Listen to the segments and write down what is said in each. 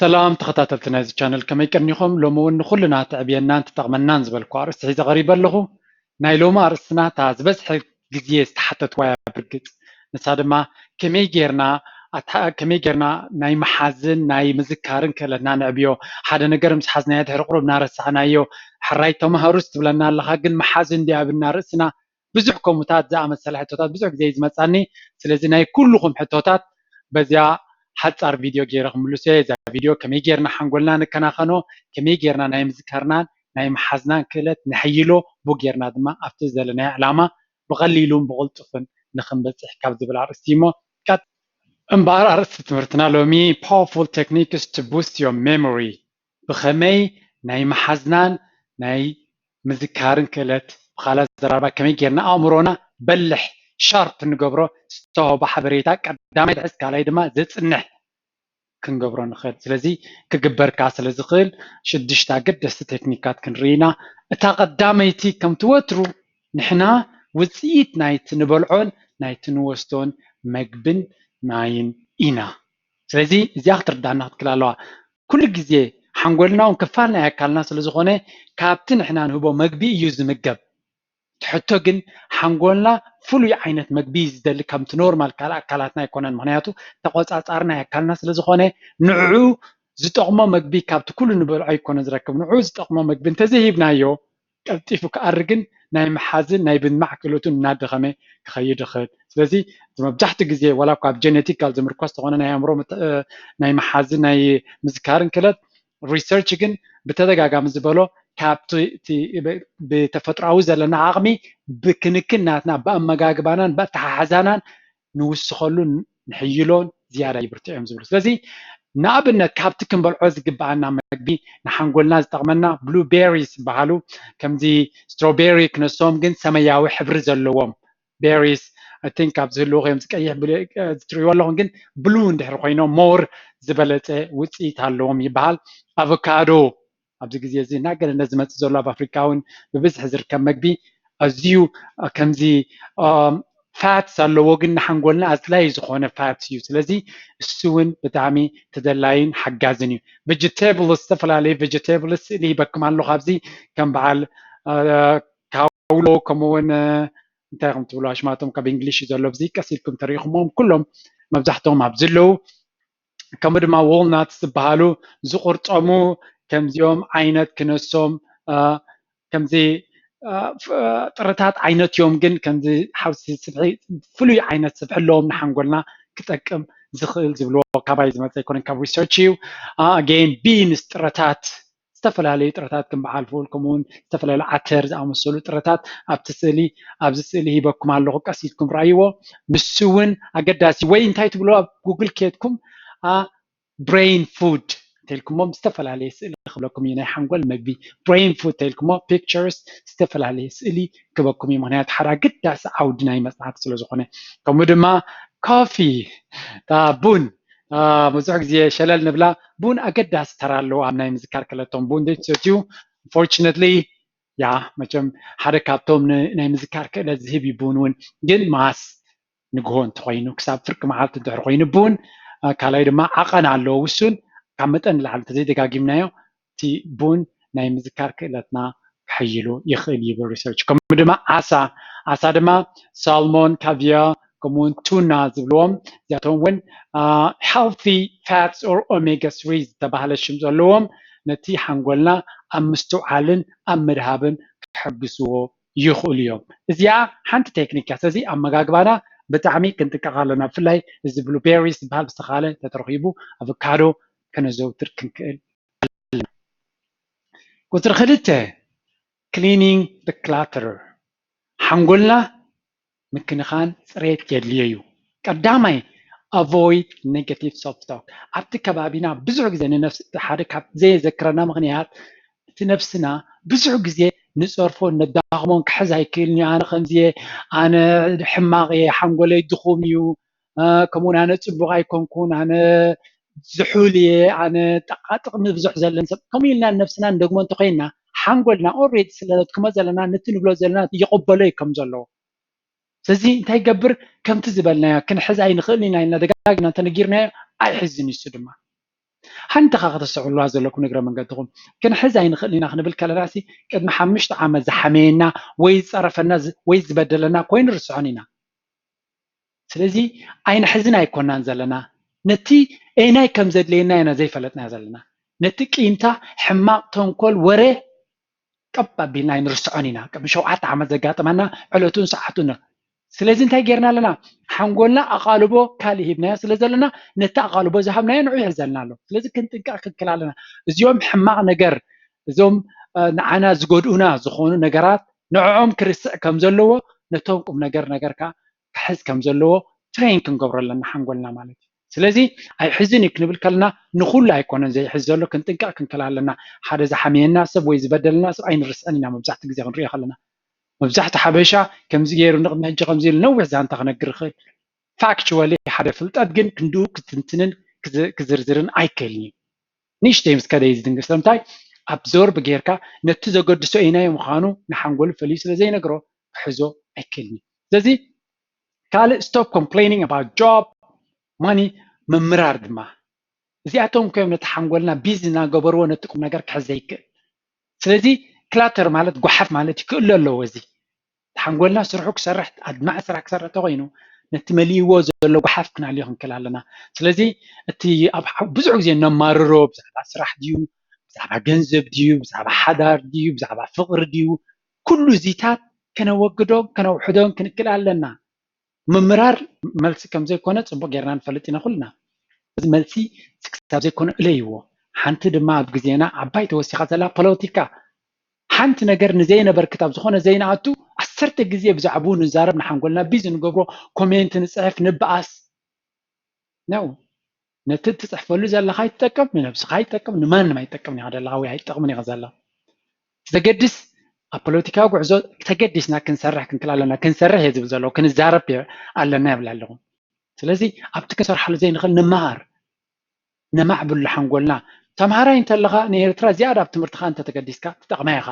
ሰላም ተኸታተልቲ ናይዚ ቻነል፣ ከመይ ቀኒኹም? ሎሚ እውን ንኹልና ትዕብየናን ትጠቕመናን ዝበልኩ ኣርእስቲ ሒዘ ቀሪበ ኣለኹ። ናይ ሎሚ ኣርእስትና እታ ዝበዝሐ ግዜ ዝተሓተትዋ እያ። ብርግጽ ንሳ ድማ ከመይ ጌርና ኣታ- ከመይ ጌርና ናይ ምሓዝን ናይ ምዝካርን ክእለትና ንዕብዮ። ሓደ ነገር ምስ ሓዝናዮ ድሕሪ ቁሩብ እናረሳዕናዮ ሕራይ ተምሃሩስ ትብለና ኣለኻ፣ ግን ምሓዝ እንዲ ኣብና ርእስና ብዙሕ ከምኡታት ዝኣመሰለ ሕቶታት ብዙሕ ግዜ እዩ ዝመጻኒ። ስለዚ ናይ ኩልኹም ሕቶታት በዚያ ሓጻር ቪድዮ ገይረ ክምልሶ እየ። እዛ ቪድዮ ከመይ ጌርና ሓንጎልና ንከናኸኖ፣ ከመይ ጌርና ናይ ምዝካርናን ናይ ምሓዝናን ክእለት ነሐይሎ፣ ብኡ ጌርና ድማ ኣብቲ ዘለናዮ ዕላማ ብቐሊሉን ብቕልጡፍን ንኽንበጽሕ ካብ ዝብል ኣርእስቲ እሞ ቀጥ እምበኣር ኣርእስቲ ትምህርትና ሎሚ powerful techniques to boost your memory፣ ብኸመይ ናይ ምሓዝናን ናይ ምዝካርን ክእለት፣ ብኻልእ ኣዘራርባ ከመይ ጌርና ኣእምሮና በልሕ ሻርፕ ንገብሮ፣ ዝተዋህቦ ሓበሬታ ቀዳማይ ድሕስ ካልኣይ ድማ ዘጽንሕ ክንገብሮ ንኽእል። ስለዚ ክግበር ከኣ ስለ ዝኽእል ሽዱሽተ ኣገደስቲ ቴክኒካት ክንርኢ ኢና። እታ ቀዳመይቲ ከምቲ ወትሩ ንሕና ውጽኢት ናይቲ ንበልዖን ናይቲ ንወስዶን መግብን ማይን ኢና። ስለዚ እዚኣ ክትርዳና ክትክእል ኣለዋ። ኩሉ ግዜ ሓንጎልና እውን ክፋል ናይ ኣካልና ስለ ዝኾነ ካብቲ ንሕና ንህቦ መግቢ እዩ ዝምገብ። እቲ ሕቶ ግን ሓንጎልና ፍሉይ ዓይነት መግቢ እዩ ዝደሊ፣ ከምቲ ኖርማል ካልእ ኣካላትና ኣይኮነን። ምኽንያቱ ተቆጻጻሪ ናይ ኣካልና ስለ ዝኾነ ንዕኡ ዝጠቕሞ መግቢ ካብቲ ኩሉ ንበልዖ ኣይኮነ ዝረክብ። ንዕኡ ዝጠቕሞ መግቢ እንተዘይሂብናዮ ቀልጢፉ ክኣርግን ናይ ምሓዝን ናይ ምድማዕ ክእለቱን እናደኸመ ክኸይድ ይኽእል። ስለዚ እቲ መብዛሕትኡ ግዜ ዋላ እኳ ኣብ ጀነቲካል ዝምርኮስ ዝኾነ ናይ ኣእምሮ ምት- እ፣ ናይ ምሓዝን ናይ ምዝካርን ክእለት ሪሰርች ግን ብተደጋጋሚ ዝበሎ ካብቲ እቲ ብ- ብተፈጥሮኣዊ ዘለና ዓቕሚ ብክንክን ናትና ብኣመጋግባናን ብኣተሓሕዛናን ንውስኸሉን ንሕይሎን ዝያዳ ይብርትዕ እዮም ዝብሉ። ስለዚ ንኣብነት ካብቲ ክንበልዖ ዝግብኣና መግቢ ንሓንጎልና ዝጠቕመና ብሉቤሪስ ዝበሃሉ ከምዚ ስትሮቤሪ ክነሶም ግን ሰማያዊ ሕብሪ ዘለዎም ቤሪስ I think ኣብዚ ህልው እዮም ዝቀይሕ ብል- እ፣ ዝትሪእዎ ኣለኹም ግን ብሉ እንድሕር ኮይኖም ሞር ዝበለፀ ውፅኢት ኣለዎም ይበሃል። ኣቮካዶ ኣብዚ ግዜ እዚ እናገነነ ዝመፅእ ዘሎ ኣብ ኣፍሪካ እውን ብብዝሒ ዝርከብ መግቢ ኣዝዩ እ፣ ከምዚ ፋትስ ኣለዎ ግን ንሓንጎልና ኣድላይ ዝኾነ ፋትስ እዩ። ስለዚ እሱ እውን ብጣዕሚ ተደላይን ሓጋዝን እዩ። ቬጀቴብልስ ዝተፈላለዩ ቬጀቴብልስ ስእሊ ሂበኩም ኣለኹ ኣብዚ ከም በዓል እ፣ ካውሎ ከምኡ እውን እ፣ እንታይ ከም ትብሉ ኣሽማቶም ካብ እንግሊሽ እዩ ዘሎ ኣብዚ ቀስ ኢልኩም ተሪኢኹሞም ኩሎም መብዛሕትኦም ኣብዚ ኣለዉ። ከምኡ ድማ ዎልናትስ ዝበሃሉ ዝቁርጠሙ ከምዚኦም ዓይነት ክነሶም እ፣ ከምዚ እ፣ ፍ- ጥረታት ዓይነት እዮም ግን ከምዚ ሓውሲ ስብሒ ፍሉይ ዓይነት ስብሒ ኣለዎም ንሓንጎልና ክጠቅም ዝኽእል ዝብልዎ ካባይ ዝመፀ ኣይኮነን ካብ ሪሰርች እዩ። ኣጌን ቢንስ ጥረታት ዝተፈላለዩ ጥረታት ከም በዓል ፉል ከምኡውን ዝተፈላለዩ ዓተር ዝኣመሰሉ ጥረታት ኣብቲ ስእሊ ኣብዚ ስእሊ ሂበኩም ኣለኹ ቀስ ኢልኩም ረኣይዎ። ንሱ እውን ኣገዳሲ ወይ እንታይ ትብሎ ኣብ ጉግል ኬድኩም ብሬን ፉድ እንተልኩሞ ዝተፈላለየ ስእሊ ክብለኩም እዩ ናይ ሓንጎል መግቢ ብሬን ፉድ እንተልኩሞ ፒክቸርስ ዝተፈላለየ ስእሊ ክበኩም እዩ ምክንያቱ ሓደ ኣገዳሲ ዓውዲ ናይ መፅናዕቲ ስለ ዝኾነ። ከምኡ ድማ ኮፊ ቡን ብዙሕ ግዜ ሸለል ንብላ ቡን ኣገዳሲ ተራ ኣለዎ ኣብ ናይ ምዝካር ክእለቶም ቡን ዘይትሰትዩ unfortunately ያ መቸም ሓደ ካብቶም ናይ ምዝካር ክእለት ዝህብ እዩ ቡን እውን ግን ማስ ንግሆ እንተኮይኑ ክሳብ ፍርቂ መዓልቲ እንድሕር ኮይኑ ቡን ካልኣይ ድማ ዓቐን ኣለዎ ውሱን ካብ መጠን ንላዕሊ እንተዘይደጋጊምናዮ እቲ ቡን ናይ ምዝካር ክእለትና ክሕይሉ ይኽእል ይብል ሪሰርች። ከምኡ ድማ ዓሳ ዓሳ ድማ ሳልሞን ካቪያ ከምኡውን ቱና ዝብልዎም እዚኣቶም እውን healthy fats or omega three ዝተባህለ ሽም ዘለዎም ነቲ ሓንጎልና ኣብ ምስትውዓልን ኣብ ምድሃብን ክሕግዝዎ ይኽእሉ እዮም። እዚኣ ሓንቲ ቴክኒክ እያ። ስለዚ ኣመጋግባና ብጣዕሚ ክንጥቀቕ ኣለና። ብፍላይ እዚ ብሉቤሪስ ዝበሃል ብዝተኻለ ተተረኺቡ ኣቮካዶ ከነዘውትር ክንክእል ኣለና። ቁፅሪ ክልተ cleaning the clutter ሓንጎልና ምክንኻን ፅሬት የድልዮ እዩ። ቀዳማይ avoid negative self talk ኣብቲ ከባቢና ብዙሕ ግዜ ንነፍሲ ሓደ ካብ ዘየዘክረና ምክንያት እቲ ነብስና ብዙሕ ግዜ ንፀርፎን ነዳኽሞን ክሕዝ ኣይክእልን እዩ ኣነ ከምዚ እየ ኣነ ሕማቕ እየ ሓንጎለይ ድኹም እዩ ከምኡውን ኣነ ፅቡቕ ኣይኮንኩን ኣነ ዝሑል እየ ኣነ ጠቃጥቕሚ ብዙሕ ዘለኒ ሰብ ከምኡ ኢልና ነብስና ንደግሞ እንተኮይንና ሓንጎልና ኦሬዲ ስለነድክሞ ዘለና ነቲ ንብሎ ዘለና ይቕበሎ እዩ ከም ዘለዎ ስለዚ እንታይ ይገብር ከምቲ ዝበልናዮ ክንሕዝ ኣይንኽእልን ኢና ኢልና ደጋጊምና እንተነጊርናዮ ኣይሕዝን እዩ እሱ ድማ ሓንቲ ካ ከተስተውዕልዋ ዘለኩም እግረ መንገድኹም፣ ክንሕዝ ኣይንኽእልን ኢና ክንብል ከለና ሲ ቅድሚ ሓሙሽተ ዓመት ዝሓመየና ወይ ዝፀረፈና ዝ- ወይ ዝበደለና ኮይኑ ርስዖን ኢና። ስለዚ ኣይንሕዝን ኣይኮናን ዘለና፣ ነቲ ኤናይ ከም ዘድልየና ኢና ዘይፈለጥና ዘለና። ነቲ ቂምታ፣ ሕማቕ ተንኮል፣ ወረ ቀብ ኣቢልና ኣይንርስዖን ኢና። ቅድሚ ሸውዓተ ዓመት ዘጋጠመና ዕለቱን ሰዓቱን። ስለዚ እንታይ ጌርና ኣለና? ሓንጎልና ኣቓልቦ ካልእ ሂብናዮ ስለ ዘለና፣ ነቲ ኣቓልቦ ዝሃብናዮ ንዑ ይሕዘልና ኣሎ። ስለዚ ክንጥንቀቕ ክንክል ኣለና። እዚኦም ሕማቕ ነገር፣ እዞም ንዓና ዝጎድኡና ዝኾኑ ነገራት ንዕኦም ክርስዕ ከም ዘለዎ፣ ነቶም ቁም ነገር ነገር ከዓ ክሕዝ ከም ዘለዎ ትሬን ክንገብሮ ኣለና ሓንጎልና ማለት እዩ። ስለዚ ኣይሕዝን እዩ ክንብል ከለና ንኹሉ ኣይኮነን ዘይሕዝ ዘሎ፣ ክንጥንቀቕ ክንክል ኣለና። ሓደ ዝሓመየና ሰብ ወይ ዝበደለና ሰብ ኣይንርስዕን ኢና። መብዛሕትኡ ግዜ ክንሪኦ ከለና መብዛሕትኡ ሓበሻ ከምዚ ገይሩ ንቅድሚ ሕጂ ከምዚ ኢሉ ነዊሕ ዛንታ ክነግር ይኽእል። ፋክቹዋሊ ሓደ ፍልጠት ግን ክንድኡ ክትንትንን ክዝ- ክዝርዝርን ኣይክእልን እዩ። ንእሽተይ ምስ ከደ እዩ ዝድንግር። ስለምንታይ? ኣብዞርብ ጌርካ ነቲ ዘገድሶ ኤናይ ምዃኑ ንሓንጎሉ ፈልዩ ስለ ዘይነግሮ ክሕዞ ኣይክእልን እዩ። ስለዚ ካልእ stop complaining about job money ምምራር ድማ እዚኣቶም ኮይም ነቲ ሓንጎልና ቢዚ እናገበርዎ ነቲ ቁም ነገር ክሕዝ ዘይክእል። ስለዚ ክላተር ማለት ጓሓፍ ማለት እዩ ክእሎ ኣለዎ። እዚ ሓንጎልና ስርሑ ክሰርሕ ኣድማዕ ስራሕ ክሰርሕ ተኮይኑ ነቲ መሊእዎ ዘሎ ጓሓፍ ክናልዮ ክንክል ኣለና። ስለዚ እቲ ኣብ ብዙሕ ግዜ ነማርሮ ብዛዕባ ስራሕ ድዩ፣ ብዛዕባ ገንዘብ ድዩ፣ ብዛዕባ ሓዳር ድዩ፣ ብዛዕባ ፍቅሪ ድዩ፣ ኩሉ እዚታት ከነወግዶን ከነውሕዶን ክንክል ኣለና። ምምራር መልሲ ከም ዘይኮነ ጽቡቕ ጌርና ንፈልጥ ኢና ኩልና። እዚ መልሲ ክሳብ ዘይኮነ እለይዎ። ሓንቲ ድማ ኣብ ግዜና ዓባይ ተወሲኻ ዘላ ፖለቲካ። ሓንቲ ነገር ንዘይነበርክት ኣብ ዝኾነ ዘይንኣቱ ዓሰርተ ግዜ ብዛዕባኡ ንዛረብ፣ ንሓንጎልና ቢዚ ንገብሮ፣ ኮሜንት ንጽሕፍ፣ ንበኣስ ነው። ነቲ እትጽሕፈሉ ዘለኻ ኣይትጠቀም፣ ንነብስኻ ኣይትጠቀም፣ ንማንም ኣይትጠቀም ኢኻ ዘለኻ ወይ ኣይትጠቅምን ኢኻ ዘለኻ። ዘገድስ ኣብ ፖለቲካዊ ጉዕዞ ተገዲስና ክንሰርሕ ክንክል ኣለና። ክንሰርሕ እየ ዝብል ዘለኹ፣ ክንዛረብ እየ ኣለና ይብል ኣለኹ። ስለዚ ኣብቲ ክንሰርሓሉ ዘይንኽእል ንመሃር፣ ነማዕብሉ ሓንጎልና። ተምሃራይ እንተለኻ ንኤርትራ ዝያዳ ኣብ ትምህርትኻ እንተተገዲስካ ትጠቕማ ኢኻ።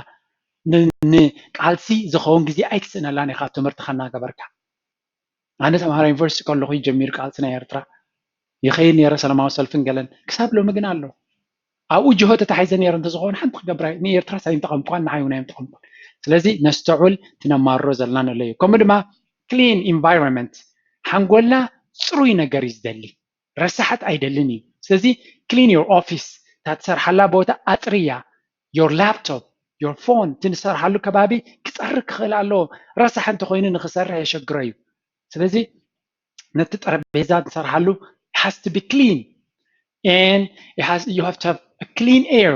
ን- ንቃልሲ ዝኸውን ግዜ ኣይትስእነላን ኢኻ ትምህርትኻ እናገበርካ። ኣነ ተምሃራይ ዩኒቨርሲቲ ከለኹ እዩ ጀሚሩ ቃልሲ ናይ ኤርትራ። ይኸይድ ነይረ ሰላማዊ ሰልፍን ገለን፣ ክሳብ ሎሚ ግን ኣሎ። ኣብኡ ጅሆ ተታሒዘ ነይረ እንተዝኸውን ሓንቲ ክገብራ እየ። ንኤርትራ ሳይ እንተቐምኳን ንዓይ እውን ኣይምጠቐምኳን። ስለዚ ነስተውዕል፣ ትነማርሮ ዘለና ንለዩ። ከምኡ ድማ ክሊን ኢንቫይሮንመንት፣ ሓንጎልና ጽሩይ ነገር እዩ ዝደሊ፣ ረሳሓት ኣይደልን እዩ። ስለዚ ክሊን ዮር ኦፊስ፣ እታ ትሰርሓላ ቦታ ኣጽርያ። ዮር ላፕቶፕ፣ ዮር ፎን፣ እቲ ንሰርሓሉ ከባቢ ክጸሪ ክኽእል ኣለዎ። ረሳሕ እንተኾይኑ ንኽሰርሕ የሸግሮ እዩ። ስለዚ ነቲ ጠረጴዛ ንሰርሓሉ has to be clean and it has, you have to have a clean air,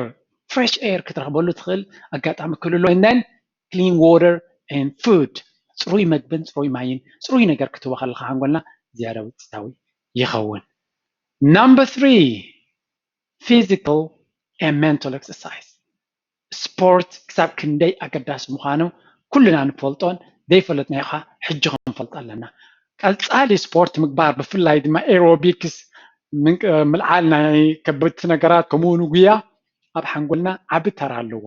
fresh air ክትረኽበሉ ትኽእል ኣጋጣሚ ክህሉ ኣሎ። And then clean water and food፣ ጽሩይ መግብን ጽሩይ ማይን ጽሩይ ነገር ክትህቦ ከለኻ ሓንጎልና ዝያዳ ውፅኢታዊ ይኸውን። Number three, physical and mental exercise። ስፖርት ክሳብ ክንደይ ኣገዳሲ ምዃኑ ኩልና ንፈልጦን ዘይፈለጥናዮ ኸዓ ሕጂ ክንፈልጥ ኣለና። ቀፃሊ ስፖርት ምግባር፣ ብፍላይ ድማ ኤሮቢክስ፣ ምልዓል ናይ ከበድቲ ነገራት፣ ከምኡ እውን ጉያ ኣብ ሓንጎልና ዓቢ ተራ ኣለዎ።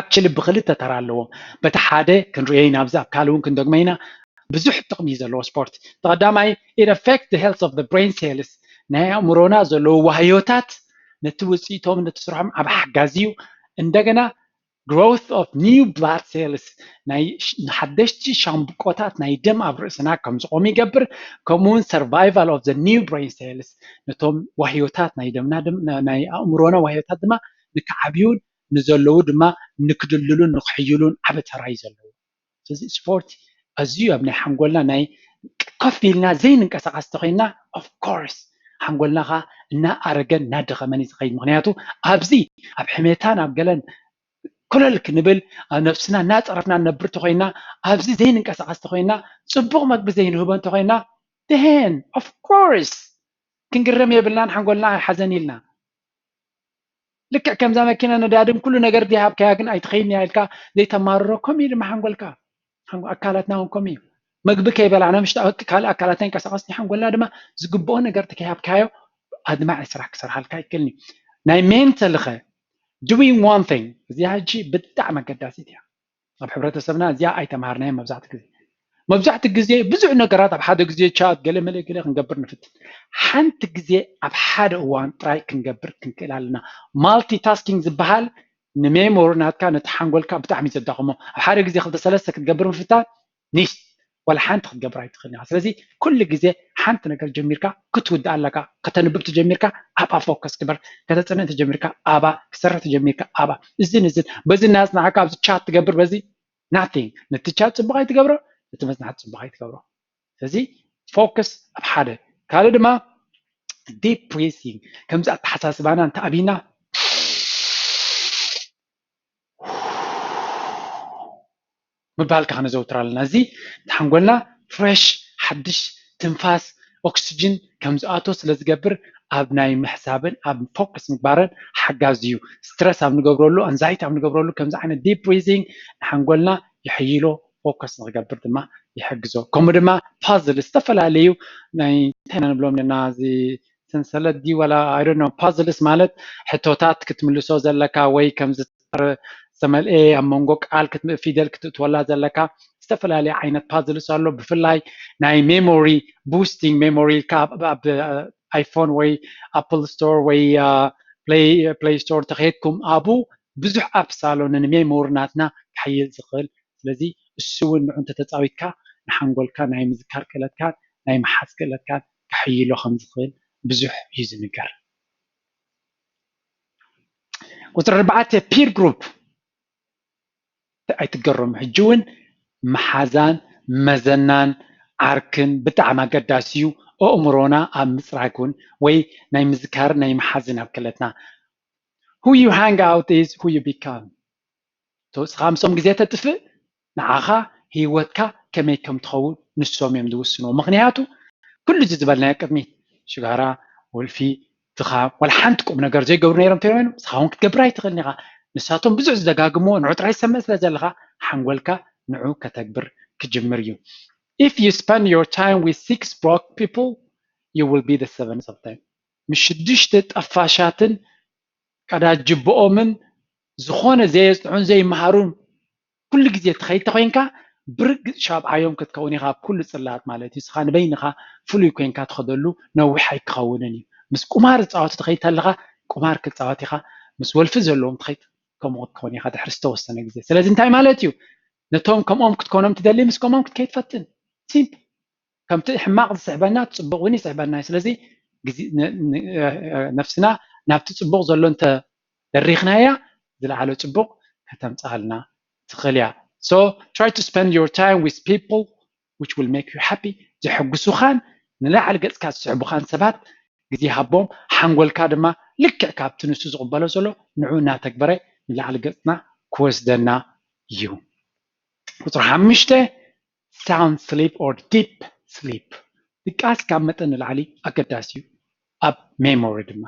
ኣክችሊ ብክልተ ተራ ኣለዎም። በቲ ሓደ ክንሪኦ ኢና፣ ኣብዚ ኣብ ካልእ እውን ክንደግሞ ኢና። ብዙሕ ጥቕሚ እዩ ዘለዎ ስፖርት። እቲ ቀዳማይ it affect the health of the brain cells፣ ናይ ኣእምሮና ዘለዉ ዋህዮታት ነቲ ውፅኢቶም ነቲ ስርሖም ዓቢ ሓጋዚ እዩ። እንደገና growth of new blood cells፣ ናይ ሓደሽቲ ሻምብቆታት ናይ ደም ኣብ ርእስና ከም ዝቆሙ ይገብር። ከምኡውን survival of the new brain cells፣ ነቶም ዋህዮታት ናይ ደምና ናይ ኣእምሮና ዋህዮታት ድማ ንክዓብዩን ንዘለዉ ድማ ንክድልሉን ንክሕይሉን ዓቢ ተራ እዩ ዘለዎ። ስለዚ ስፖርት ኣዝዩ ኣብ ናይ ሓንጎልና ናይ ኮፍ ኢልና ዘይንንቀሳቐስ ተኮይንና of course ሓንጎልና ኸዓ እናኣረገን እናደኸመን እዩ ዝኸይድ። ምክንያቱ ኣብዚ ኣብ ሕሜታን ኣብ ገለን ኮለል ክንብል ኣብ ነብስና እናፀረፍና ንነብር ተኮይንና ኣብዚ ዘይንንቀሳቐስ ተኮይንና ፅቡቕ መግቢ ዘይንህቦ እንተኮይንና then of course ክንግረም የብልናን ሓንጎልና ኣይሓዘን ኢልና። ልክዕ ከምዛ መኪና ነዳድን ኩሉ ነገር ዘይሃብካያ ግን ኣይትኸይድን እያ ኢልካ ዘይተማርሮ ከምኡ እዩ ድማ ሓንጎልካ። ኣካላትና እውን ከምኡ እዩ። መግቢ ከይበላዕና ምሽ ካልእ ኣካላትና ይንቀሳቐስ ሓንጎልና ድማ ዝግብኦ ነገር ከይሃብካዮ ኣድማዒ ስራሕ ክሰርሓልካ ኣይክእልን እዩ። ናይ ሜንታል ኸ doing one thing እዚኣ ሕጂ ብጣዕሚ ኣገዳሲት እያ። ኣብ ሕብረተሰብና እዚኣ ኣይተምሃርናዮ መብዛሕትኡ ግዜ። መብዛሕትኡ ግዜ ብዙሕ ነገራት ኣብ ሓደ ግዜ ቻት ገለ መለ ገለ ክንገብር ንፍትን። ሓንቲ ግዜ ኣብ ሓደ እዋን ጥራይ ክንገብር ክንክእል ኣለና። ማልቲታስኪንግ ዝበሃል ንሜሞሪ ናትካ ነቲ ሓንጎልካ ብጣዕሚ ዘዳኽሞ። ኣብ ሓደ ግዜ ክልተ ሰለስተ ክትገብር ምፍታን ኒሽ ዋላ ሓንቲ ክትገብር ኣይትኽእልን ኢኻ። ስለዚ ኩሉ ግዜ ሓንቲ ነገር ጀሚርካ ክትውድእ ኣለካ። ከተንብብ ተጀሚርካ ኣብኣ ፎከስ ግበር። ከተፅንዕ ተጀሚርካ ኣብኣ፣ ክሰርሕ ተጀሚርካ ኣብኣ። እዝን እዝን በዚ እናፅናዕካ ኣብዚ ቻት ትገብር በዚ ናቲንግ። ነቲ ቻት ፅቡቕ ኣይትገብሮ፣ ነቲ መፅናዕቲ ፅቡቕ ኣይትገብሮ። ስለዚ ፎከስ ኣብ ሓደ። ካልእ ድማ ዲፕ ብሪዚንግ፣ ከምዚ ኣተሓሳስባና እንተ ኣብና ምባል ከዓ ነዘውትር ኣለና። እዚ ሓንጎልና ፍሬሽ ሓድሽ ትንፋስ ኦክስጅን ከም ዝኣቶ ስለ ዝገብር ኣብ ናይ ምሕሳብን ኣብ ፎከስ ምግባርን ሓጋዚ እዩ። ስትረስ ኣብ ንገብረሉ፣ ኣንዛይቲ ኣብ ንገብረሉ ከምዚ ዓይነት ዲፕ ብሪዚንግ ንሓንጎልና ይሕይሎ፣ ፎከስ ንክገብር ድማ ይሕግዞ። ከምኡ ድማ ፓዝል ዝተፈላለዩ ናይ እንታይ ኢና ንብሎም ኣለና እዚ ሰንሰለት ድዩ ዋላ I don't know ፓዝልስ ማለት ሕቶታት ክትምልሶ ዘለካ ወይ ከምዚ ዝተመልኤ ኣብ መንጎ ቃል ፊደል ክትእትወላ ዘለካ ዝተፈላለዩ ዓይነት ፓዝልስ ኣሎ። ብፍላይ ናይ ሜሞሪ ቡስቲንግ ሜሞሪ ኢልካ ኣብ ኣይፎን ወይ ኣፕል ስቶር ወይ ፕሌይ ስቶር ተኸይድኩም ኣብኡ ብዙሕ ኣፕስ ኣሎ ንሜሞሪ ናትና ክሕይል ዝኽእል። ስለዚ እሱ እውን ንዑ እንተተፃዊትካ ንሓንጎልካ ናይ ምዝካር ክእለትካን ናይ ምሓዝ ክእለትካን ከሕይሎ ከም ዝኽእል ብዙሕ እዩ ዝንገር። ቁፅሪ ኣርባዕተ ፒር ግሩፕ ኣይትገረሙ። ሕጂ እውን መሓዛን መዘናን ዓርክን ብጣዕሚ ኣገዳሲ እዩ። ኣእምሮና ኣብ ምፅራግ እውን ወይ ናይ ምዝካርን ናይ ምሓዝን ኣብ ክእለትና who you hang out is who you become። ንስኻ ምስኦም ግዜ ተጥፍእ ንዓኻ ህይወትካ ከመይ ከም ትኸውን ንሶም እዮም ዝውስንዎ። ምክንያቱ ኩሉ እዚ ዝበልናዮ ቅድሚት ሽጋራ፣ ወልፊ፣ ድኻም ዋላ ሓንቲ ቁም ነገር ዘይገብሩ ነይሮም እንተይኮይኑ ንስኻ እውን ክትገብር ኣይትኽእልን ኢኻ። ንሳቶም ብዙሕ ዝደጋግምዎ ንዑ ጥራይ ዝሰምዕ ስለ ዘለኻ ሓንጎልካ ንዑ ከተግብር ክጅምር እዩ። If you spend your time with six broke people, you will be the seventh of them። ምስ ሽዱሽተ ጠፋሻትን ቀዳጅብኦምን ዝኾነ ዘየፅንዑን ዘይመሃሩን ኩሉ ግዜ ትኸይድ ተኮይንካ ብርግፅ ሻብዓዮም ክትከውን ኢኻ ኣብ ኩሉ ፅላት ማለት እዩ። ንስኻ ንበይንኻ ፍሉይ ኮይንካ ትኸደሉ ነዊሕ ኣይክኸውንን እዩ። ምስ ቁማር ዝፃወቱ ትኸይድ ተለኻ ቁማር ክትፃወት ኢኻ። ምስ ወልፊ ዘለዎም ትኸይድ ከምኡ ክትከውን ኢኻ ድሕሪ ዝተወሰነ ግዜ። ስለዚ እንታይ ማለት እዩ? ነቶም ከምኦም ክትኮኖም ትደሊ ምስ ከምኦም ክትከይድ ፈትን። ሲምፕል። ከምቲ ሕማቕ ዝስሕበና እቲ ፅቡቕ እውን ይስሕበና እዩ። ስለዚ ነፍስና ናብቲ ፅቡቕ ዘሎ እንተ ደሪኽናያ ዝለዓለ ፅቡቕ ከተምፅኣልና ትኽእል እያ። So try to spend your time with people which will make you happy። ዘሐጉሱኻን ንላዕሊ ገፅካ ዝስሕቡኻን ሰባት ግዜ ሃቦም። ሓንጎልካ ድማ ልክዕ ካብቲ ንሱ ዝቕበሎ ዘሎ ንዑ እናተግበረ ንላዕሊ ገፅና ክወስደና እዩ። ቁፅሪ ሓሙሽተ sound sleep or deep sleep። ድቃስ ካብ መጠን ንላዕሊ ኣገዳሲ እዩ ኣብ ሜሞሪ ድማ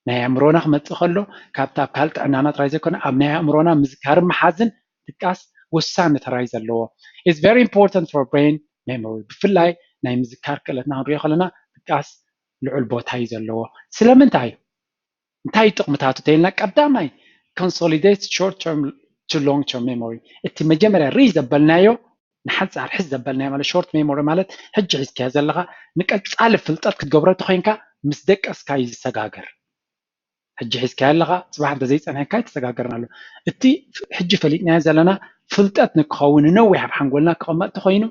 ናይ ኣእምሮና ክመፅእ ከሎ ካብቲ ኣብ ካልእ ጥዕናና ጥራይ ዘይኮነ ኣብ ናይ ኣእምሮና ምዝካርን ምሓዝን ድቃስ ወሳኒ ተራ እዩ ዘለዎ። It's very important for brain memory። ብፍላይ ናይ ምዝካር ክእለትና ክንሪኦ ከለና ድቃስ ልዑል ቦታ እዩ ዘለዎ። ስለምንታይ? እንታይ እዩ ጥቕምታቱ ተይልና ቀዳማይ consolidates short term to long term memory። እቲ መጀመርያ ርኢ ዘበልናዮ ንሓንፃር ሕዝ ዘበልናዮ ማለት short memory ማለት ሕጂ ሒዝካዮ ዘለኻ ንቀፃሊ ፍልጠት ክትገብሮ ተኮይንካ ምስ ደቀስካ እዩ ዝሰጋገር። ሕጂ ሒዝካዮ ኣለኻ ፅባሕ እንተዘይፀንሐካ ይተሰጋገርና ኣሎ። እቲ ሕጂ ፈሊጥናዮ ዘለና ፍልጠት ንክኸውን ንነዊሕ ኣብ ሓንጎልና ክቐመጥ ተኮይኑ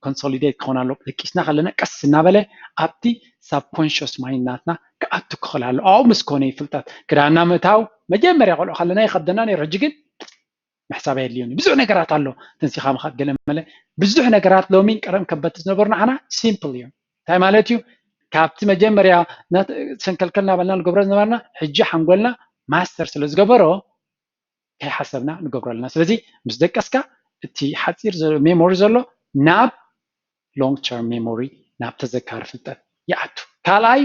ኮንሶሊዴት ክኾን ኣሎ። ደቂስና ከለና ቀስ እናበለ ኣብቲ ሳብኮንሽስ ማይንድ ናትና ክኣቱ ክኽእል ኣሎ። ኣብኡ ምስ ኮነ እዩ ፍልጠት ክዳና ምእታው መጀመርያ ቆልዑ ከለና ይኸብደና ነይሩ። ሕጂ ግን ምሕሳብ ኣየድልዮን እዩ። ብዙሕ ነገራት ኣሎ ተንሲኻ ምኻድ ገለ መለ ብዙሕ ነገራት ሎሚ ቀደም ከበቲ ዝነበሩ ንዓና ሲምፕል እዮም። እንታይ ማለት እዩ? ካብቲ መጀመርያ ሰንከልከል እናበልና ንገብሮ ዝነበርና ሕጂ ሓንጎልና ማስተር ስለ ዝገበሮ ከይሓሰብና ንገብሮ ኣለና። ስለዚ ምስ ደቀስካ እቲ ሓፂር ሜሞሪ ዘሎ ናብ ሎንግ ተርም ሜሞሪ ናብ ተዘካሪ ፍልጠት ይኣቱ። ካልኣይ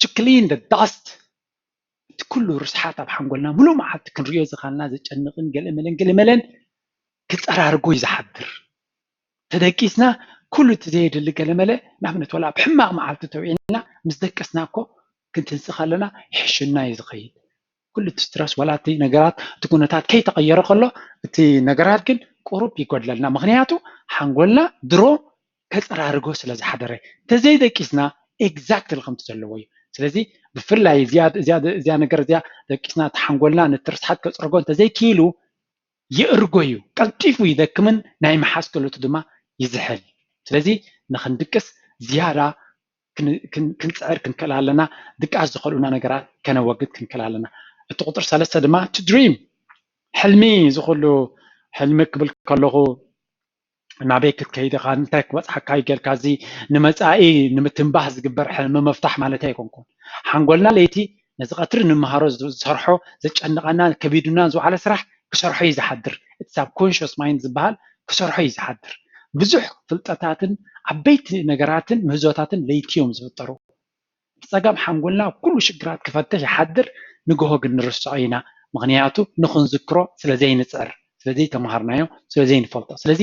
to clean the dust እቲ ኩሉ ርስሓት ኣብ ሓንጎልና ሙሉእ መዓልቲ ክንሪኦ ዝኻልና ዘጨንቕን ገለመለን ገለመለን ክፀራርጎ እዩ ዝሓድር። ተደቂስና ኩሉ እቲ ዘየድሊ ገለመለ ንኣብነት ወላ ኣብ ሕማቕ መዓልቲ ተውዒልና ምስ ደቀስና እኮ ክንትንስእ ከለና ይሕሽና እዩ ዝኸይድ። ኩሉ እቲ ስትረስ ዋላ እቲ ነገራት እቲ ኩነታት ከይተቐየረ ከሎ እቲ ነገራት ግን ቁሩብ ይጎድለልና። ምክንያቱ ሓንጎልና ድሮ ከፀራርጎ ስለ ዝሓደረ፣ ተዘይደቂስና ኤግዛክትሊ ከምቲ ዘለዎ እዩ። ስለዚ ብፍላይ እዚኣ እዚኣ እዚኣ ነገር እዚኣ ደቂስና፣ እቲ ሓንጎልና ነቲ ርስሓት ከፅርጎ እንተዘይክኢሉ፣ ይእርጎ እዩ፣ ቀልጢፉ ይደክምን ናይ ምሓዝ ክእለቱ ድማ ይዝሕል። ስለዚ ንክንድቅስ ዝያዳ ክን- ክን- ክንፅዕር ክንክእል ኣለና። ድቃስ ዝኸልኡና ነገራት ከነወግድ ክንክእል ኣለና። እቲ ቁፅሪ ሰለስተ ድማ to dream፣ ሕልሚ፣ ዝኩሉ ሕልሚ ክብል ከለኹ ናበይ ክትከይድ ኢኻ፣ እንታይ ክበፅሓካ እዩ ጌርካ፣ እዚ ንመፃኢ ንምትንባህ ዝግበር ሕልሚ ምፍታሕ ማለት ኣይኮንኩን። ሓንጎልና ለይቲ ነዚ ቀትሪ ንመሃሮ ዝሰርሖ፣ ዘጨንቐና፣ ከቢዱና ዝወዓለ ስራሕ ክሰርሖ እዩ ዝሓድር። እቲ ሳብኮንሽስ ማይንድ ዝበሃል ክሰርሖ እዩ ዝሓድር። ብዙሕ ፍልጠታትን ዓበይቲ ነገራትን ምህዞታትን ለይቲ እዮም ዝፍጠሩ። ብፀገም ሓንጎልና ኩሉ ሽግራት ክፈትሕ ይሓድር፣ ንግሆ ግን ንርስዖ ኢና። ምክንያቱ ንክንዝክሮ ስለ ዘይንፅዕር፣ ስለ ዘይተምሃርናዮ፣ ስለ ዘይንፈልጦ። ስለዚ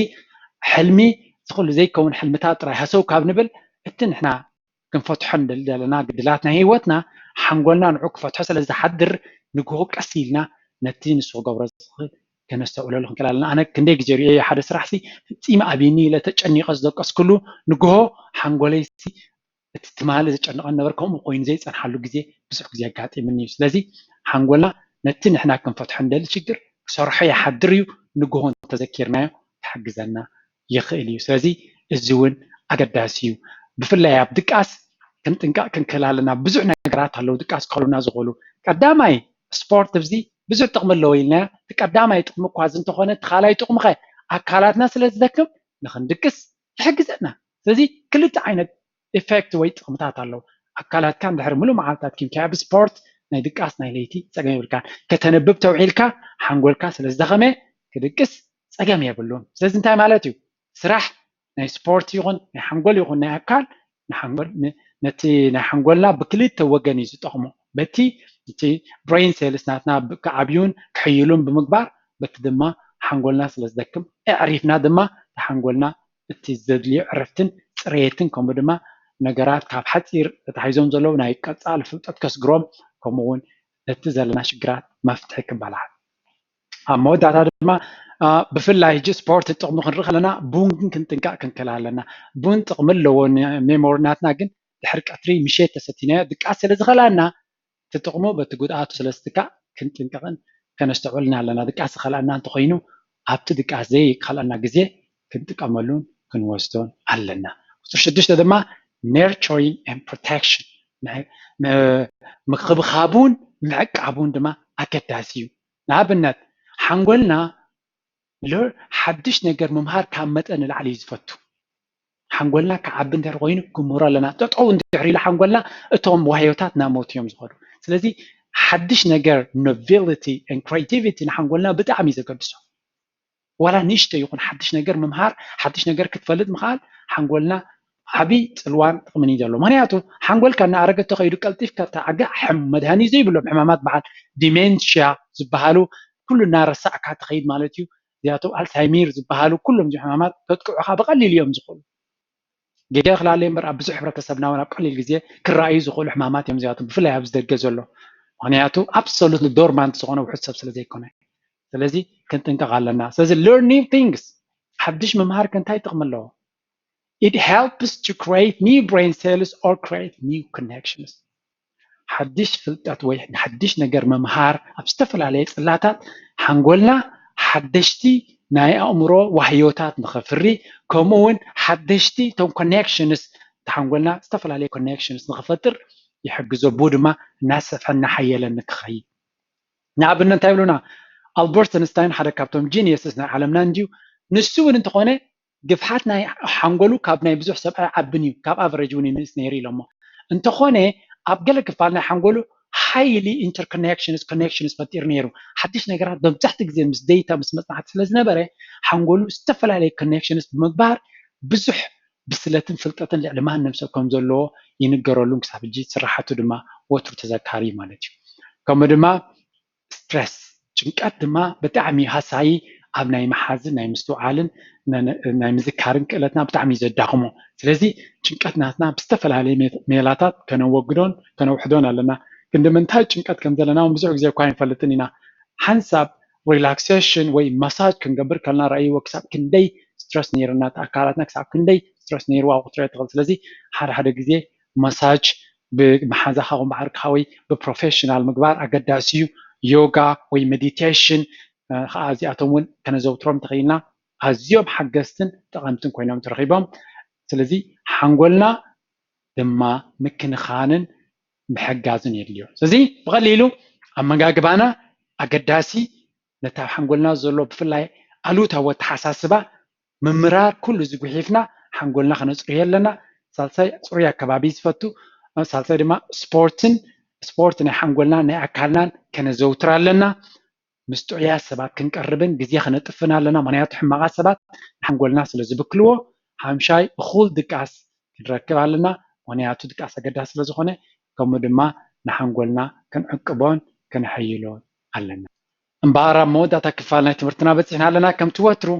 ሕልሚ ዝኩሉ ዘይከውን ሕልምታት ጥራይ ሃሰው ካብ ንብል፣ እቲ ንሕና ክንፈትሖ ንደሊ ዘለና ግድላት ናይ ህይወትና ሓንጎልና ንዑ ክፈትሖ ስለ ዝሓድር፣ ንግሆ ቀስ ኢልና ነቲ ንሱ ክገብሮ ዝኽእል ከነስተውዕለሉ ክንክእል ኣለና። ኣነ ክንደይ ግዜ ሪኦ ሓደ ስራሕ ሲ ፍፂመ ኣብይኒ ኢለ ተጨኒቐ ዝደቀስኩሉ ንግሆ ሓንጎለይ ሲ እቲ ትማሊ ዘጨንቐን ነበር ከምኡ ኮይኑ ዘይፀንሓሉ ግዜ ብዙሕ ግዜ ኣጋጢምኒ እዩ። ስለዚ ሓንጎልና ነቲ ንሕና ክንፈትሖ እንደሊ ሽግር ክሰርሖ ይሓድር እዩ። ንግሆ እንተዘኪርናዮ ክሕግዘና ይኽእል እዩ። ስለዚ እዚ እውን ኣገዳሲ እዩ። ብፍላይ ኣብ ድቃስ ክንጥንቀቕ ክንክእል ኣለና። ብዙሕ ነገራት ኣለዉ ድቃስ ክኸሉና ዝኽእሉ። ቀዳማይ ስፖርት ኣብዚ ብዙሕ ጥቕሚ ኣለዎ ኢልና፣ እቲ ቀዳማይ ጥቕሚ እኳ እዚ እንተኾነ፣ እቲ ካልኣይ ጥቕሚ ኸ ኣካላትና ስለ ዝደክም ንኽንድቅስ ይሕግዘና። ስለዚ ክልተ ዓይነት ኢፌክት ወይ ጥቕምታት ኣለዉ። ኣካላትካ እንድሕር ሙሉእ መዓልታት ኪንካያ ብስፖርት ናይ ድቃስ ናይ ለይቲ ጸገም የብልካን። ከተንብብ ተውዒልካ ሓንጎልካ ስለ ዝደኸመ ክድቅስ ጸገም የብሉን። ስለዚ እንታይ ማለት እዩ? ስራሕ ናይ ስፖርት ይኹን ናይ ሓንጎል ይኹን ናይ ኣካል ንሓንጎል ን- ነቲ ናይ ሓንጎልና ብክልተ ወገን እዩ ዝጠቕሞ። በቲ እቲ ብሬን ሴልስ ናትና ብ- ክዓብዩን ክሕይሉን ብምግባር በቲ ድማ ሓንጎልና ስለ ዝደክም ኣዕሪፍና ድማ ንሓንጎልና እቲ ዘድልዮ ዕረፍትን ፅሬትን ከምኡ ድማ ነገራት ካብ ሓፂር ተታሒዞም ዘለዉ ናይ ቀፃሊ ፍልጠት ከስግሮም ከምኡ እውን ነቲ ዘለና ሽግራት መፍትሒ ክበላዕ ኣብ መወዳእታ ድማ ብፍላይ ሕጂ ስፖርት ጥቕሚ ክንርኢ ከለና ቡን ግን ክንጥንቀቕ ክንክእል ኣለና። ቡን ጥቕሚ ኣለዎ ሜሞሪ ናትና ግን ድሕሪ ቀትሪ ምሸት ተሰቲናዮ ድቃስ ስለ ዝኸልኣና እቲ ጥቕሙ በቲ ጉድኣቱ ስለ ዝትካእ ክንጥንቀቕን ከነስተውዕልን ኣለና። ድቃስ ዝኸልኣና እንተኮይኑ ኣብቲ ድቃስ ዘይከልኣና ግዜ ክንጥቀመሉን ክንወስዶን ኣለና። ቁፅሪ ሽዱሽተ ድማ nurturing and protection ምክብኻቡን ምዕቃቡን ድማ ኣገዳሲ እዩ። ንኣብነት ሓንጎልና ሓድሽ ነገር ምምሃር ካብ መጠን ንላዕሊ እዩ ዝፈቱ። ሓንጎልና ክዓቢ እንድሕር ኮይኑ ክምህሮ ኣለና። ጠጠው እንድሕር ኢሉ ሓንጎልና እቶም ዋህዮታት ናብ ሞት እዮም ዝኸዱ። ስለዚ ሓድሽ ነገር novelty and creativity ንሓንጎልና ብጣዕሚ እዩ ዘገድሶ። ዋላ ንእሽቶ ይኹን ሓድሽ ነገር ምምሃር ሓድሽ ነገር ክትፈልጥ ምኽኣል ሓንጎልና ዓብይ ፅልዋን ጥቕምን እዩ ዘለዎ። ምክንያቱ ሓንጎልካ እናኣረገ ተኸይዱ ቀልጢፍካ ተዓገ ሕም መድሃኒ ዘይብሎም ሕማማት በዓል ዲሜንሽያ ዝበሃሉ ኩሉ እናረሳዕካ ትኸይድ ማለት እዩ። እዚኣቶም ኣልሳይሚር ዝበሃሉ ኩሎም እዚኦም ሕማማት ከጥቅዑኻ ብቐሊል እዮም ዝኽእሉ። ገለ ክላለ እምበር ኣብ ብዙሕ ሕብረተሰብና እውን ኣብ ቀሊል ግዜ ክረኣዩ ዝኽእሉ ሕማማት እዮም እዚኣቶም ብፍላይ ኣብዚ ደገ ዘሎ። ምክንያቱ ኣብሶሉት ዶርማንት ዝኾነ ውሑድ ሰብ ስለ ዘይኮነ። ስለዚ ክንጥንቀቕ ኣለና። ስለዚ learn new things ሓድሽ ምምሃር ከ እንታይ ጥቕሚ ኣለዎ? It helps to create new brain cells or create new connections. ሓድሽ ፍልጠት ወይ ሓድሽ ነገር ምምሃር ኣብ ዝተፈላለየ ጽላታት ሓንጎልና ሓደሽቲ ናይ ኣእምሮ ዋህዮታት ንኸፍሪ ከምኡ እውን ሓደሽቲ እቶም ኮኔክሽንስ ሓንጎልና ዝተፈላለየ ኮኔክሽንስ ንኽፈጥር ይሕግዞ። ብኡ ድማ እናሰፍሐ እናሓየለ ንክኸይድ ንኣብነት እንታይ ይብሉና ኣልበርት ኣንስታይን ሓደ ካብቶም ጂኒየስስ ናይ ዓለምና እንድዩ። ንሱ እውን እንተኾነ ግፍሓት ናይ ሓንጎሉ ካብ ናይ ብዙሕ ሰብ ኣይዓብን እዩ፣ ካብ ኣቨሬጅ እውን ይንእስ ነይሩ ኢሎሞ። እንተኾነ ኣብ ገለ ክፋል ናይ ሓንጎሉ highly interconnections connections ፈጢሩ ነይሩ። ሓድሽ ነገራት መብዛሕትኡ ግዜ ምስ ዴታ ምስ መፅናዕቲ ስለ ዝነበረ ሓንጎሉ ዝተፈላለየ ኮኔክሽንስ ብምግባር ብዙሕ ብስለትን ፍልጠትን ልዕሊ ማንም ሰብ ከም ዘለዎ ይንገረሉን ክሳብ ሕጂ ስራሓቱ ድማ ወትሩ ተዘካሪ ማለት እዩ። ከምኡ ድማ ስትረስ ጭንቀት ድማ ብጣዕሚ ሃሳዪ ኣብ ናይ ምሓዝን ናይ ምስትውዓልን ናይ ምዝካርን ክእለትና ብጣዕሚ እዩ ዘዳኽሞ። ስለዚ ጭንቀት ናትና ብዝተፈላለየ ሜላታት ከነወግዶን ከነውሕዶን ኣለና። ክንዲ ምንታይ ጭንቀት ከም ዘለና እውን ብዙሕ ግዜ እኳ ኣይንፈልጥን ኢና። ሓንሳብ relaxation ወይ massage ክንገብር ከለና ረኣይዎ ክሳብ ክንደይ stress ነይርና፣ ኣካላትና ክሳብ ክንደይ stress ነይርዋ ክትሪኦ ትኽእል። ስለዚ ሓደ ሓደ ግዜ massage ብመሓዛኻ ኹን ብዓርክኻ ወይ ብ professional ምግባር ኣገዳሲ እዩ። ዮጋ ወይ meditation ከዓ እዚኣቶም እውን ከነዘውትሮም ተኽኢልና ኣዝዮም ሓገዝትን ጠቐምትን ኮይኖም ተረኺቦም። ስለዚ ሓንጎልና ድማ ምክንኻንን ምሕጋዝን የድልዮ። ስለዚ ብቐሊሉ ኣመጋግባና ኣገዳሲ፣ ነታ ሓንጎልና ዘሎ ብፍላይ ኣሉታዊ ኣተሓሳስባ ምምራር ኩሉ እዚ ጉሒፍና ሓንጎልና ከነፅርዮ ኣለና። ሳልሳይ ፅሩይ ኣከባቢ ዝፈቱ፣ ሳልሳይ ድማ ስፖርትን ስፖርት ናይ ሓንጎልና ናይ ኣካልናን ከነዘውትር ኣለና። ምስ ጥዑያት ሰባት ክንቀርብን ግዜ ከነጥፍን ኣለና። ምክንያቱ ሕማቓት ሰባት ንሓንጎልና ስለ ዝብክልዎ ሓምሻይ እኹል ድቃስ ክንረክብ ኣለና። ምክንያቱ ድቃስ ኣገዳሲ ስለ ዝኾነ ከምኡ ድማ ንሓንጎልና ክንዕቅቦን ከነሐይሎን ኣለና። እምበኣር ኣብ መወዳእታ ክፋል ናይ ትምህርትና በፂሕና ኣለና። ከምቲ ወትሩ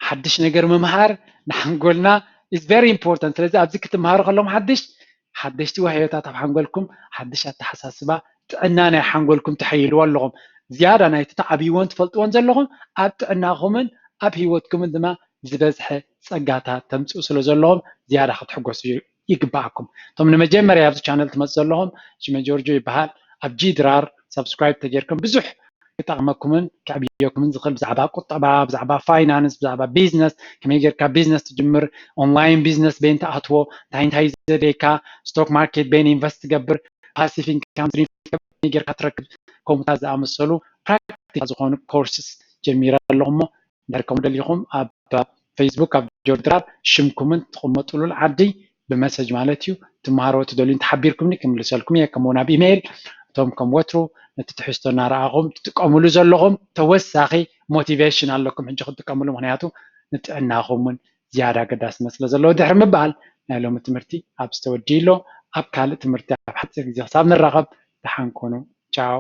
ሓድሽ ነገር ምምሃር ንሓንጎልና is very important። ስለዚ ኣብዚ ክትምሃሩ ከለኹም ሓድሽ ሓደሽቲ ዋህዮታት ኣብ ሓንጎልኩም ሓድሽ ኣተሓሳስባ ጥዕና ናይ ሓንጎልኩም ተሐይልዎ ኣለኹም። ዝያዳ ናይቲ ተዓብይዎን ትፈልጥዎን ዘለኹም ኣብ ጥዕናኹምን ኣብ ህይወትኩምን ድማ ዝበዝሐ ፀጋታት ተምፅኡ ስለ ዘለኹም ዝያዳ ክትሕጎሱ ይግባኣኩም። እቶም ንመጀመርያ ኣብዚ ቻነል ትመፁ ዘለኹም ሽመ ጆርጆ ይበሃል። ኣብ ጂ ድራር subscribe ተጌርኩም ብዙሕ ክጠቕመኩምን ከዕብየኩምን ዝኽእል ብዛዕባ ቁጠባ፣ ብዛዕባ finance፣ ብዛዕባ business፣ ከመይ ጌርካ business ትጅምር፣ online business በይን ትኣትዎ፣ እንታይ እንታይ ዘድልየካ፣ stock market በይን invest ትገብር፣ passive income stream ከመይ ጌርካ ትረክብ፣ ከምኡታት ዝኣመሰሉ practical ዝኾኑ courses ጀሚረ ኣለኹ እሞ እንድሕር ከምኡ ደሊኹም ኣብ Facebook ኣብ ጆርጅ ድራር ሽምኩምን ትቕመጥሉን ዓዲ ብመሰጅ ማለት እዩ ትመሃርዎ ትደልዩ እንተሓቢርኩምኒ ክምልሰልኩም እየ። ከምኡ ናብ ኢሜይል እቶም ከም ወትሩ ነቲ ትሕዝቶ እናረኣኹም ትጥቀምሉ ዘለኹም ተወሳኺ ሞቲቬሽን ኣለኩም ሕጂ ክትጥቀምሉ፣ ምክንያቱ ንጥዕናኹም እውን ዝያዳ ኣገዳስነት ስለ ዘለዎ። ድሕሪ ምባል ናይ ሎሚ ትምህርቲ ኣብዚ ተወዲኡ ኣሎ። ኣብ ካልእ ትምህርቲ ኣብ ሓፂር ግዜ ክሳብ ንራኸብ ደሓን ኩኑ። ቻው።